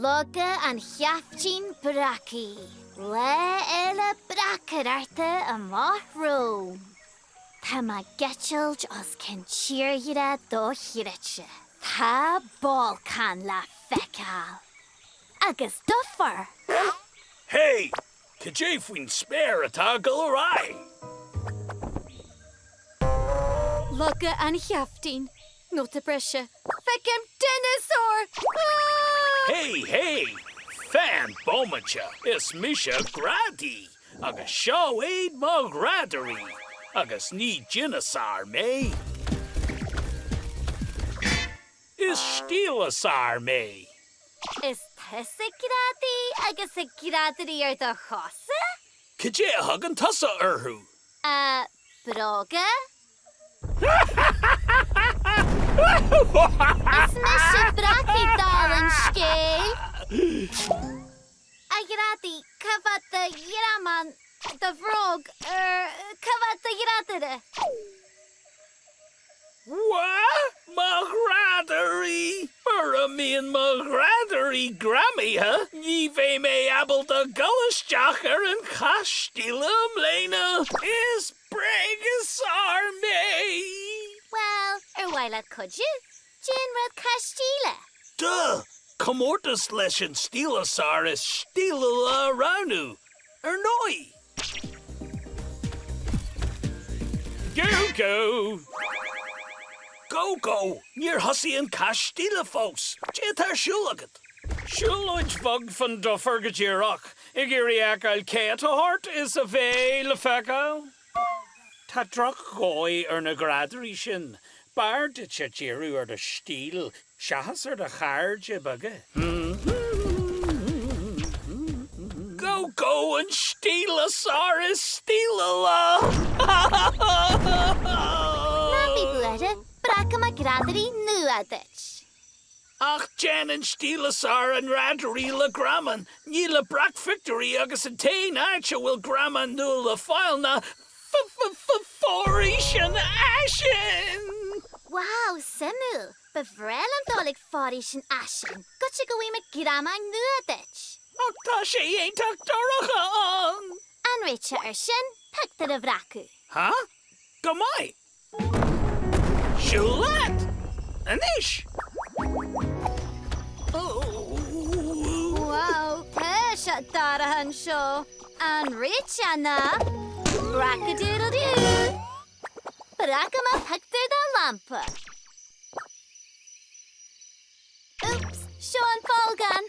Logha an Chaiftín Breacaigh, lá eile breacaireachta amach romham. Tá mé ag eitilt os cionn tírdhreach dochreidte. Tá bolcán le feiceáil. Agus dufair! Hey! Cad é faoin spéir atá ag dul ar aghaidh? Logha an Chaiftín, Nóta breise, Feicim dineasár! Ah! Hey, hey! Fan bomaite, is mise Gradaí, agus seo iad mo ghradairí, agus ní dineasár mé. Is stíleasár mé. Is tusa Gradaí agus na gradairí ar do chosa? Cad é a thugann tusa orthu? A, bróga? Is mise Breacaigh dála an scéil. A Ghradaí, cá bhfad do ghreamán, do bhróg, er, cá bhfad do ghradaire? What? Mo ghradairí? Mura mbíonn mo ghradairí greamaithe, ní bheidh mé ábalta dul isteach ar an chath stíle i mbliana. Is bréagasár mé! Bhuel, ar mhaith leat cuidiú? Déan rud cath stíle! Duh! Comórtas leis an stíleasár is stíliúla a roghnú, ar ndóigh! Go go! Go go! Níor thosaigh an cath stíle fós! Cad é atá ar siúl agat? Siúlóid bhog fan dufar go díreach, ag iarraidh a fheiceáil cé atá thart is a bheidh le feiceáil. Tá drochdhóigh ar na grádairí sin. B'fhearr duitse díriú ar do stíl seachas ar do chairde beaga. Go go an stíleasár is stíliúla! Ná bí buartha, breacfaidh mé grádairí nua duit. Ach déanann stíleasár a ngrádairí le greamáin, ní le breacphictiúirí agus an t-aon áit a bhfuil greamáin nua le fáil ná f-f-f-foraois an fhaisin! Wow, suimiúil! Ba bhreá liom dul ag foraois an fhaisin, goitse go bhfaighidh mé greamáin nua duit! Ach tá sé iontach dorcha ann! An réiteach air sin, pictiúr a bhreacadh. Há? Go maith! Siúl leat! Anois! Wow, tá sé dorcha anseo! An réiteach ná breac-a-doodle-doo! Breacfaidh mé pictiúr de lampa. Úps, seo an bolgán!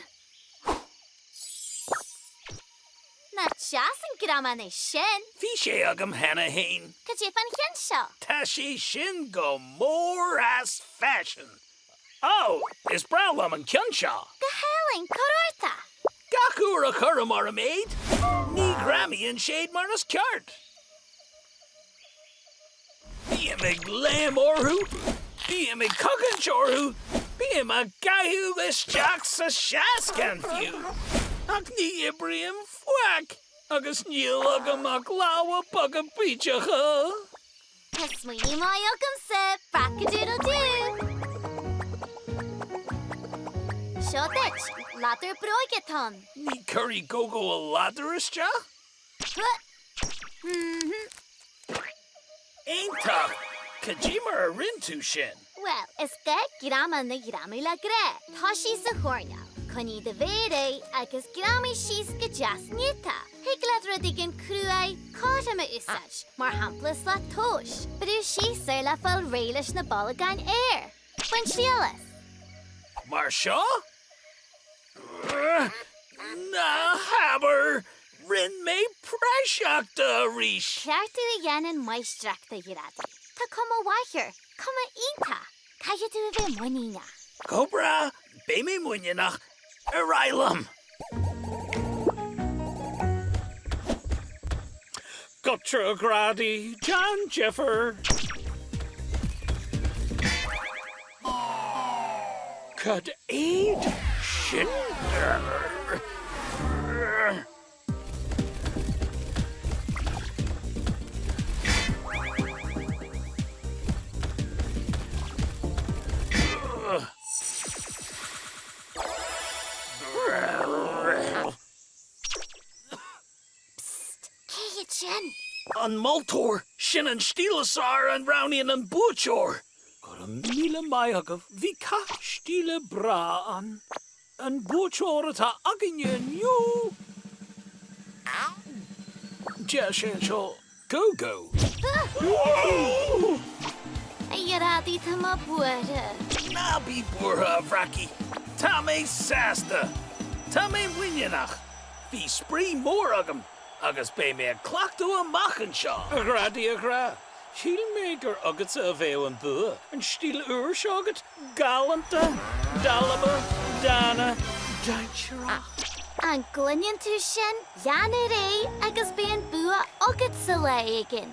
Nach deas an greamán é sin? Bhí sé agam cheana fhéin. Cad é fán cheann seo? Tá sé sin go mór as faisean. Ó, is breá liom an ceann seo. Go hálainn, cuir ort é. Gach uair a chuirim orm iad, ní ghreamaíonn siad mar is ceart. Bím ag léim orthu, bím ag cogaint orthu, bím á gcaitheamh isteach sa seascann fiú, ach ní oibríonn faic agus níl agam ach lámha beaga bídeacha. Tá smaoineamh maith agamsa, breac-a-doodle-doo! Seo duit, ladar bróige atá ann. Ní chuirfidh Gógó a ladar isteach? Iontach! Cad é mar a rinne tú sin? Bhuel, is gá greamán a ghreamú le grá. Toisigh sa choirnéal, coinnigh i do mhéar é agus greamaigh síos go deas néata. Thig leat rud éigin cruaidh, cothrom a úsáid, mar shampla slat tomhais. Brú síos air le fáil réidh leis na bolgáin aeir. Bain triail as. Mar seo? Ná habair! Rinne mé praiseach de arís! Ceartú a dhéanann máistreacht, a Ghradaí. Tá cuma mhaith air. Cuma iontach. Caithfidh tú a bheith muiníneach. Go breá, beidh mé muiníneach. Ar aghaidh liom! Gotcha, a Ghradaí, Déan deifir! Cad iad sin? An moltóir, Sin an stíl is fearr a roghnaíonn an buaiteoir! Go raibh míle maith agaibh, bhí cath stíle breá ann. An buaiteoir atá againne inniu, deir sé anseo, Go go! A Dhaidí, tá mé buartha. Ná bí buartha, a Bhreacaí. Tá mé sásta. Tá mé muiníneach. Bhí spraoi mór agam agus beidh mé ag cleachtadh amach anseo. A Dhaidí, a ghrá, shíl mé gur agatsa a bheadh an bua, an stíl úr seo agat, galánta, dalba, dána, dainséarach. An gcluineann tú sin? Lean ar aghaidh agus beidh an bua agatsa lá éigin.